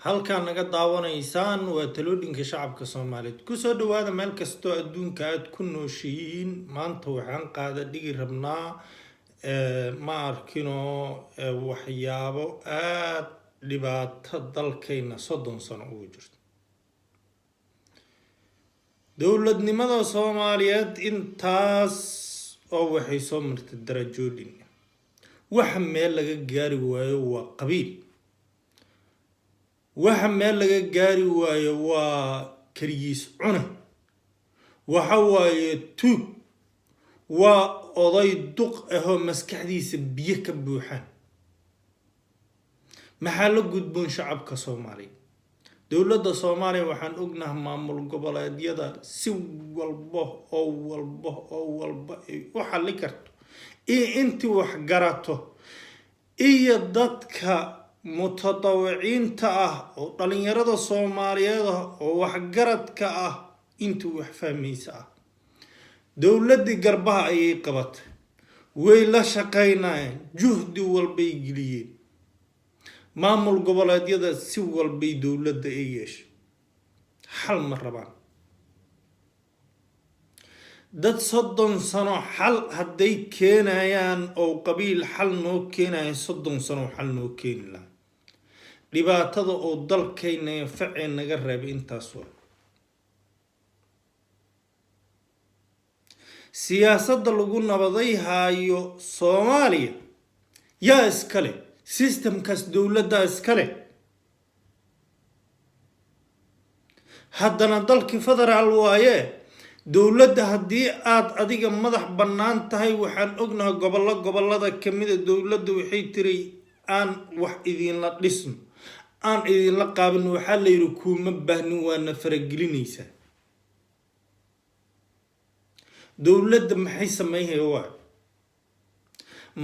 Halkaa naga daawanaysaan waa talooyinka shacabka Soomaaliyeed. Kusoo dhawaada meel kastoo adduunka aad ku nooshihiin. Maanta waxaan qaada dhigi rabnaa, ma arkino, waxyaabo aada dhibaato dalkayna 30 sano ugu jirto. Dowladnimada Soomaaliyeed intaas oo waxay soo martay darajoodhin. Waxa meel laga gaari waayo waa qabiil, waxa meel laga gaari waayo waa keligiis cune, waxa waaye tuug, waa oday duq ahoo maskaxdiisa biyo ka buuxaan. Maxaa la gudboon shacabka Soomaaliya? Dowladda Soomaaliya waxaan ognahay maamul goboleedyada si walba oo walba oo walba ay u xalli karto, iyo intii wax garato iyo dadka mutadawiciinta ah oo dhalinyarada Soomaaliyeed ah oo waxgaradka ah, intii wax fahmaysa ah. Dowladdii garbaha ayay qabatay, way la shaqaynayeen, juhdi walbay geliyeen. Maamul goboleedyada si walbay dowladda ay yeeshay, xal ma rabaan. Dad 30 sano xal hadday keenayaan oo qabiil xal noo keenayan, 30 sano xal noo keeni lahaa. Dhibaatada oo dalkayna facee naga reebay intaas waa siyaasadda lagu nabaday haayo Soomaaliya. Yaa iskale systemkaas? Dowladdaa iskale. Haddana dalkii federaal waaye. Dowladda haddii aad adiga madax bannaan tahay, waxaan ognahay gobollo gobollada kamida dowladda waxay tiri aan wax idinla dhisno, aan idinla qaabin. Waxaa la yidhi kuuma baahnin, waana faragelinaysaa. Dowladda maxay sameynaya? Waa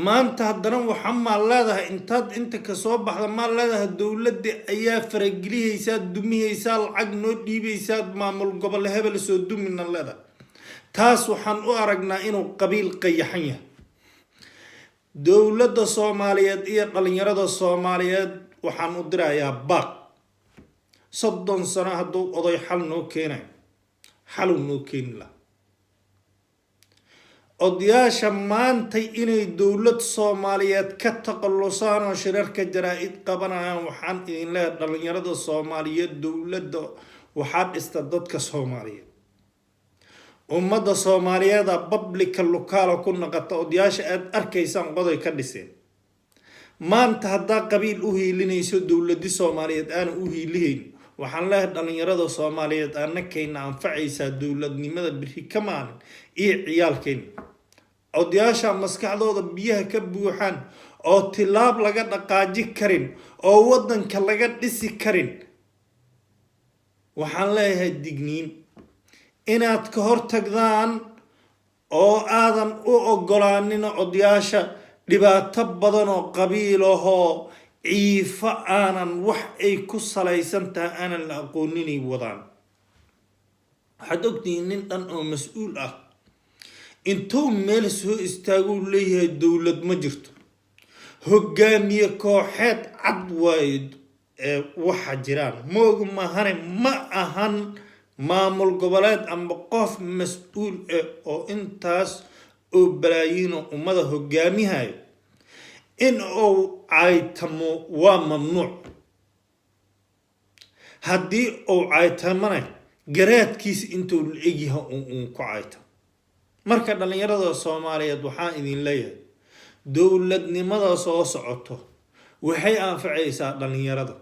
maanta haddana waxa maa leedahay intaad inta kasoo baxda, maa leedahay dowladda ayaa faragelihaysaa, dumihaysaa, lacag noo dhiibaysaa, maamul gobol hebel soo dumina leedahay. Taas waxaan u aragnaa inuu qabiil qayaxan yahay. Dowladda Soomaaliyeed iyo dhalinyarada Soomaaliyeed waxaan u dirayaa baaq. 30 sano hadduu oday xal noo keenayo, xaluu noo keeni laha. Odayaasha maantay inay dowlad Soomaaliyeed ka taqalusaan oo shirarka jaraa-id qabanayaan, waxaan idin leeyahay dhalinyarada Soomaaliyeed, dowladda waxaa dhista dadka Soomaaliyeed, ummadda Soomaaliyeeda bablika lukaala ku naqata. Odayaasha aada arkaysaan qoday ka dhiseen. Maanta haddaa qabiil u hiilinayso, dowladi Soomaaliyeed aana u hiilihayn, waxaan leeyahay dhalinyarada Soomaaliyeed, anakayna anfacaysaa dowladnimada biri ka maalin iyo ciyaalkayna. Odayaasha maskaxdooda biyaha ka buuxaan oo tilaab laga dhaqaaji karin oo wadanka laga dhisi karin, waxaan leeyahay digniin inaad ka hortagdaan oo aadan u ogolaanin odayaasha dhibaato badan oo qabiilahoo ciifo aanan wax ay ku salaysan tahay aanan la aqooninay wadaan. Waxaad ogtihiin nin dhan oo mas-uul ah intuu meel soo istaaguu leeyahay dowlad ma jirto, hogaamiye kooxeed cad waayo. Waxa jiraan moogu mahane, ma ahan maamul goboleed amba qof mas-uul ah oo intaas oo balaayiino ummada hogaamihayo in uu caytamo waa mamnuuc. Haddii uu caytamana, garaadkiisa intuu la egyaha uun ku caytamo. Marka dhalinyarada Soomaaliyeed waxaan idin leeyahay, dowladnimada soo socoto waxay anfacaysaa dhalinyarada,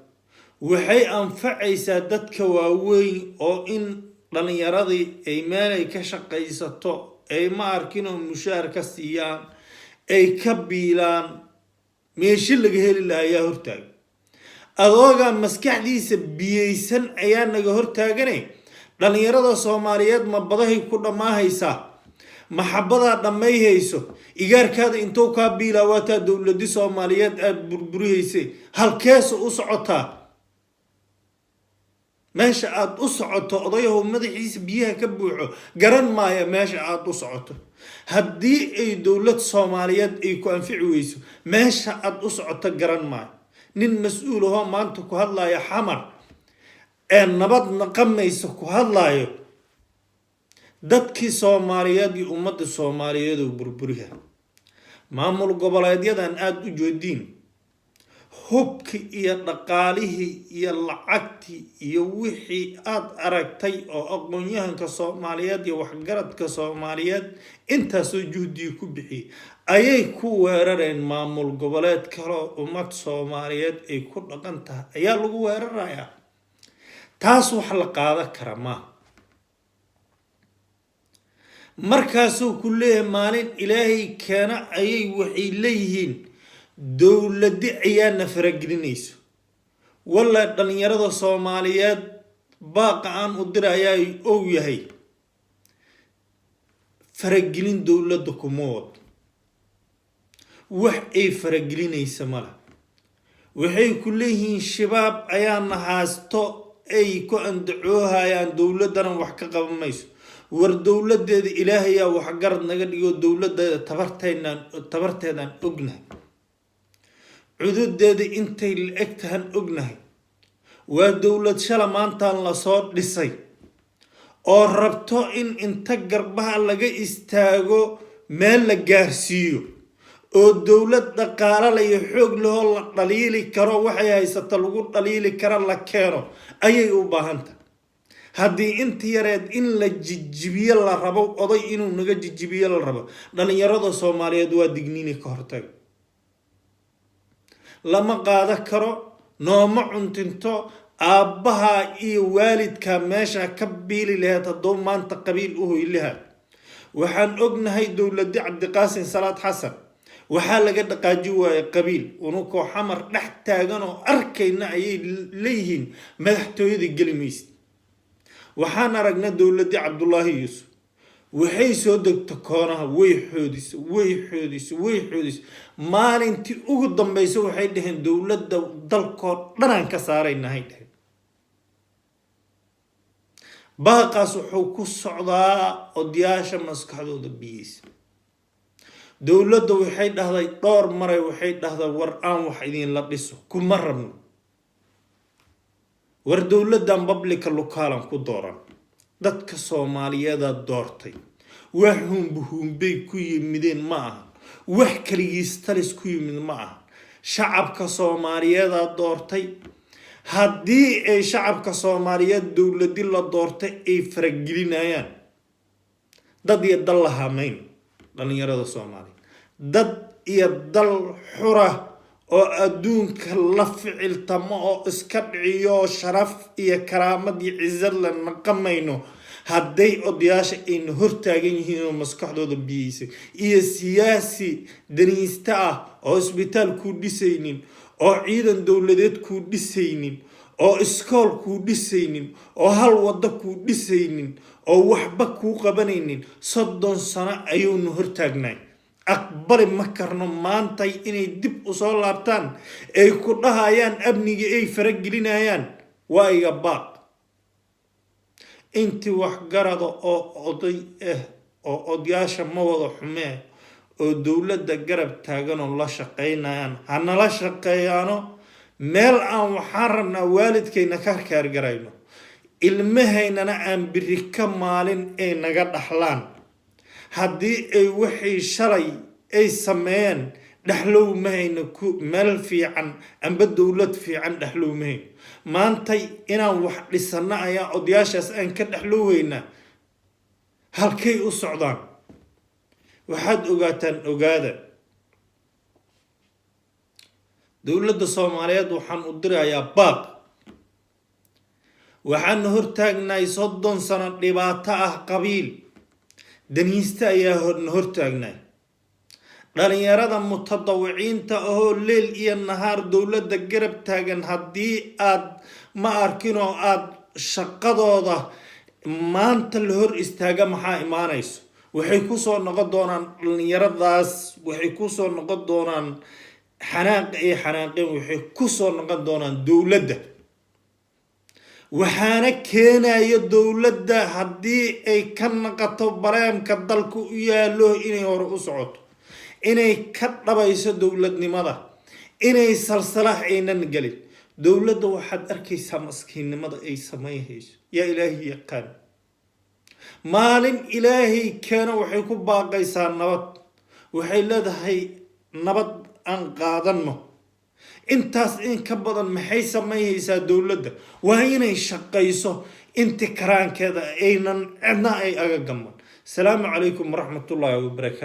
waxay anfacaysaa dadka waaweyn, oo in dhalinyaradii ay meelay ka shaqaysato ay ma arkin oo mushaar ka siiyaan, ay ka biilaan, meeshi laga heli lahaa ayaa hortaagan. Adoogaa maskaxdiisa biyeysan ayaa naga hortaagane. Dhalinyarada Soomaaliyeed ma badahay ku dhammaahaysaa? Maxabadaa dhammayhayso? Igaarkaada intuu kaa biilaa? Waataa dowladi Soomaaliyeed aada burburihaysa. Halkeesa u socotaa? Meesha aada u socoto, odayahow madaxiisa biyaha ka buuxo, garan maaya meesha aada u socoto. Haddii ay dowlad Soomaaliyeed ay ku anfici weyso, meesha aada u socoto garan maayo. Nin mas-uul ahoo maanta ku hadlaayo Xamar ee nabad naqamaysa ku hadlaayo, dadkii Soomaaliyeed iyo ummadda Soomaaliyeed oo burburiha. Maamul goboleedyadan aada u joodiin, hubki iyo dhaqaalihii iyo lacagtii iyo wixii aada aragtay oo aqoon-yahanka Soomaaliyeed iyo waxgaradka Soomaaliyeed intaasoo juhdigii ku bixiyey ayay ku weerareen. Maamul goboleed kaloo ummad Soomaaliyeed ay ku dhaqan tahay ayaa lagu weerarayaa. Taas wax la qaadan kara maaha. Markaasuu ku leeyahay, maalin Ilaahay keena ayay waxay leeyihiin dowladi ayaana faragelinayso. Walla dhalinyarada Soomaaliyeed baaqa aan u dirayaa ou yahay, faragelin dowladda kuma wado. Wax ay faragelinaysa male. Waxay ku leeyihiin Shabaab ayaana haasto, ay ku andacoohayaan, dowladdana wax ka qaban mayso. War dowladeeda Ilaahayaa waxgarad naga dhigo. Dowladeeda tabarteynaan, tabarteedaan ognahay, cududeeda intay la eg tahan ognahay. Waa dowlad shala maantaan lasoo dhisay oo rabto in inta garbaha laga istaago meel la gaarsiiyo, oo dowlad dhaqaalo la iyo xoog lahoo la dhaliili karo, waxay haysata lagu dhaliili karo la keeno ayay u baahantahay. Haddii inta yareed in la jijibiyo la rabo, oday inuu naga jijibiyo la rabo, dhalinyarada Soomaaliyeed waa digniini, ka hortaga. Lama qaado karo, nooma cuntinto. Aabbaha iyo waalidka meesha ka biili laheyd hadduu maanta qabiil u hoylaha. Waxaan ognahay dowladi Cabdiqaasin Salaad Xasan waxaa laga dhaqaaji waayey qabiil. Unukoo Xamar dhex taagan oo arkayna ayay leeyihiin madaxtooyada geli maysid. Waxaan aragnay dowladii Cabdulaahi Yuusuf, waxay soo degto koonaha, way xoodisa, way xoodisa, way xoodisa. Maalintii ugu dambaysa waxay dhaheen dowladda dalkoo dhanaan ka saaraynahay dhaheen. Baaqaas wuxuu ku socdaa odayaasha maskaxdooda biyeysa. Dowladda waxay dhahday dhowr maray, waxay dhahday war aan wax idinla dhiso kuma rabno. War dowladdan publica locaalan ku dooran, dadka Soomaaliyeeda doortay. Wax huunba huunbay ku yimideen ma aha, wax kaligiis talis ku yimid ma aha. Shacabka Soomaaliyeeda doortay. Haddii ay shacabka Soomaaliyeed dowladi la doortay ay faragelinayaan, dad iyo dal la hamayn. Dhalinyarada Soomaaliya, dad iyo dal xura oo adduunka la ficiltamo oo iska dhiciyo, sharaf iyo karaamad iyo cizad la naqamayno hadday odayaasha ayna hortaagan yihiin oo maskaxdooda biyeysay iyo siyaasi daniista ah oo isbitaal kuu dhisaynin, oo ciidan dowladeed kuu dhisaynin, oo iskool kuu dhisaynin, oo hal waddo kuu dhisaynin, oo waxba kuu qabanaynin, 30 sano ayuunu hortaagnay. Aqbali ma karno maantay inay dib usoo laabtaan, ay ku dhahayaan amnigii ay faragelinayaan. Waa iga baaq intii waxgarada oo oday ah, oo odayaasha ma wada xumee, oo dowladda garab taaganoo la shaqaynayaan, ha nala shaqeeyaano. Meel aan waxaan rabnaa waalidkayna ka keergarayno, ilmahaynana aan biri ka maalin ay naga dhaxlaan. Haddii ay wixii shalay ay sameeyeen dhexlow mahayno ku meel fiican amba dowlad fiican dhexlow mahayno. Maantay inaan wax dhisano ayaa odayaashaas aan ka dhexlowhaynaa. Halkay u socdaan? Waxaad ogaataan, ogaada, dowladda Soomaaliyeed waxaan u dirayaa baaq. Waxaana hortaagnahay 30 sano dhibaato ah, qabiil daniiste ayaa na hortaagnay. Dhalinyarada mutadawiciinta ahoo leel iyo nahaar dowladda garab taagan, haddii aad ma arkinoo aada shaqadooda maanta la hor istaaga, maxaa imaanayso? Waxay kusoo noqon doonaan dhalinyaradaas, waxay kusoo noqon doonaan xanaaqa ay xanaaqeen, waxay kusoo noqon doonaan dowladda. Waxaana keenaya dowladda haddii ay ka naqato bareemka dalka u yaallo inay hore u socoto, inay ka dhabayso dowladnimada. Inay salsalaax aynan gelin dowladda. Waxaad arkaysaa maskiinnimada ay samaynhayso. Yaa Ilaahay yaqaan, maalin Ilaahay keeno waxay ku baaqaysaa nabad. Waxay leedahay, "Nabad aan qaadanno." Intaas in ka badan maxay samaynhaysaa dowladda? Waa inay shaqayso inti karaankeeda, aynan cidna ay aga gaman. Asalaamu calaykum waraxmatullaahi wabarakaatu.